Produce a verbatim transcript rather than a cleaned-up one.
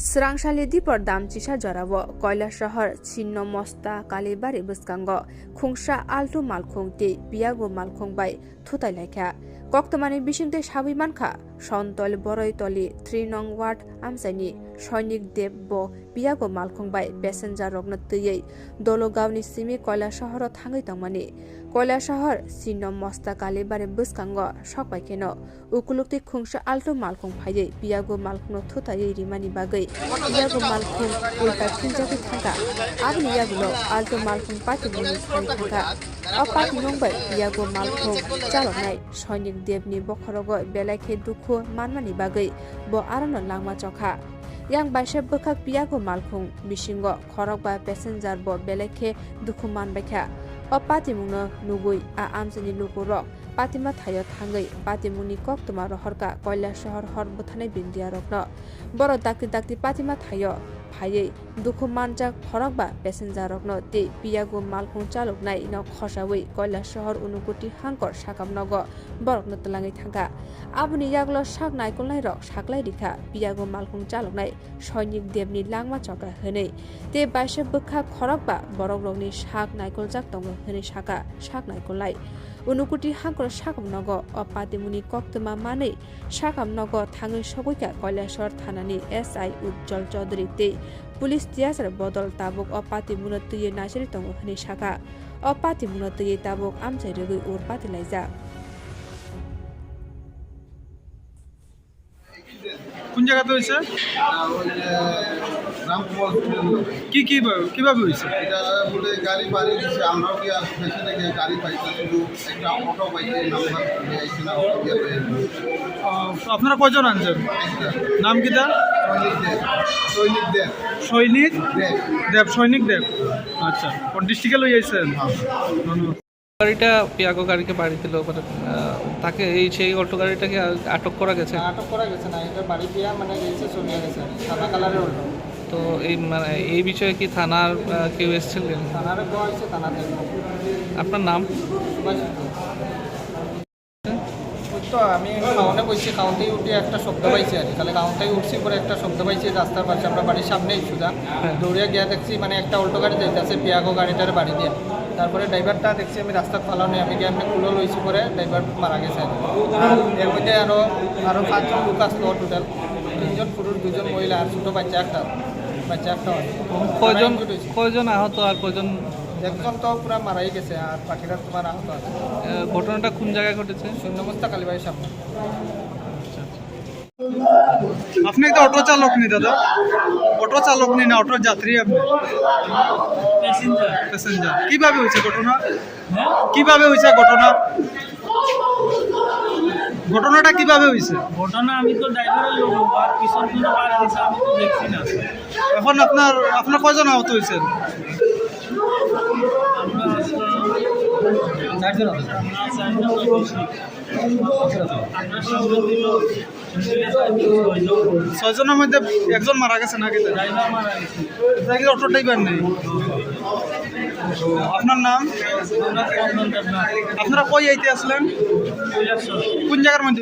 Srangsali dipor dam chisa jorao Koilasahar Chinno Mosta Kalibari bwskango khungsa Alto malkhung tei Piago malkhung bai thutai laikha. Koktwmani bisingtwi sawi mankha, Sontol Boroitoli three nong ward amchaini Soinik Deb bo Piago malkhung bai passenger rokno twiwi Dologaoni simi Koilasaharo thangwi tongmani. Koilasahar Chinno Mosta Kalibari bwskango sokpai kheno ukuluk tei khungsa Alto malkhung phaiwi Piago malkhungno thutaiwi rimani bagwi Piago malkhung ulta phinjagwi thangkha. Aboni yagulo Alto malkhung patimungni sari thangkha. O patimung bai Piago malkhung chaloknai Soinik Debni bokhorogo belai khe dukhu manmani bagwi bo arono langma chokha. Yang baisa bwkhak Piago malkhung bisingo khorokba passenger bo belai khe dukhu manbaikha. O patimungno nugwi a amchaini lukurok patima thaio thangwi patimungni koktwma rohorkha Koilasahar hor bwtharnai bindiarokno. Borok dakti dakti patima thaio phaiwi dukhu manjak khorokba passenger rokno tei Piago malkhung chaloknaino khosawi Koilasahar Unukoti Hangkor sakam nogo borokno twlangwi thangkha. Aboni yagulo sak naikolnairok saklai rikha Piago malkhung chaloknai Soinik Debni langma chokha hwnwi tei baisa bwkhak khorokba borokrokni sak naikoljak tongo hwnwi sakha sak naikolnai. Unukoti Hangkor sakam nogo o patimungni koktwma manwi sakam nogo thangwi sogwikha Koilasahar thanani S I Ujjwal Chaudhary tei police tiyasar bodol tabuk o patimungno twiwi naisari tongo hwnwi sakha. O patimungno twiwi tabuk amchai rwgwi ur patilaijak. কোন জায়গাতে হয়েছে? এটা ওই যে রামকুমার হসপিটাল। কি কি ভাবে, কিভাবে হয়েছে? এটা বলে গাড়ি বাড়ি দিছে, আমরাও কি আর পেছনে গিয়ে গাড়ি পাইছি, শুধু একটা অটো পাইছি, নাম্বার দিয়ে আইছে না, অটো দিয়ে পাইছি। আহ, তো আপনারা কয়জন আনছেন? একটা। নাম কিতা? সৈনিক দেব। সৈনিক দেব। সৈনিক দেব। দেব, সৈনিক দেব। আচ্ছা, কোন ডিস্ট্রিক্টে লই আইছেন? হ্যাঁ। ধন্যবাদ। গাড়িটা পিয়াগো গাড়িকে বাড়ি দিল, মানে, আহ, তাকে এই, সেই অল্টো গাড়িটাকে আ-, আটক করা গেছে? না, আটক করা গেছে না, এটা বাড়ি দিয়া, মানে, গেছে, চলিয়া গেছে, সাদা কালারের অল্টো। তো এই, মানে, এই বিষয়ে কি থানার, আহ, কেউ এসেছিলেন? থানারে দেওয়া হয়েছে, থানাতে। আপনার নাম? সুভাষ সিংহ। ওই তো আমি খাওয়ানো বইছি, খাওয়াতেই উঠে একটা শব্দ পাইছি আর কি। তাহলে খাওয়াতেই উঠছি, পরে একটা শব্দ পাইছি রাস্তার পাশে, আমরা বাড়ির সামনেই সোজা। হ্যাঁ। দৌড়ে গিয়ে দেখছি মানে একটা অল্টো গাড়ি যাইতেছে, পিয়াগো গাড়িটার বাড়ি দিয়ে। তারপরে ড্রাইভারটা দেখছি আমি রাস্তার ফালানো, আমি গিয়ে এমনি কুলো লইছি, পরে ড্রাইভার মারা গেছে আর কি। আর এর মধ্যে আরো, আরো পাঁচজন লোক আসলো টোটাল, তিনজন পুরুষ, দুজন মহিলা আর ছোটো বাচ্চা একটা, বাচ্চা একটা আছে। কয়জন, কয়জন আহত আর কয়জন? একজন তো পুরা মারাই গেছে, আর বাকিরা তোমার আহত আছে। আহ, ঘটনাটা কোন জায়গায় ঘটেছে? শূন্য মস্তা কালীবাড়ির সামনে। আপনি একটা অটো চালক নি দাদা? অটো চালক নি না অটোর যাত্রী আপনি? প্যাসেঞ্জার। প্যাসেঞ্জার। কিভাবে হয়েছে ঘটনা? হ্যাঁ? কিভাবে হয়েছে ঘটনা? ঘটনাটা কিভাবে হয়েছে? ঘটনা আমি তো ড্রাইভারের লোক, আর পিছন থেকে বার হয়েছে, আমি তো দেখছি না। এখন আপনার, আপনার কয়জন আহত হয়েছেন? আমরা আসলাম চারজন আহত। আমরা চারজন আহত। আমরা সঙ্গে ছিল ছয়জনের মধ্যে একজন মারা গেছে নাকি? ড্রাইভার মারা গেছে। এটা কি অটো ড্রাইভার নেই? আপনার নাম? আপনারা কই আইতে আসলেন? কৈলাসহর। কোন জায়গার মধ্যে?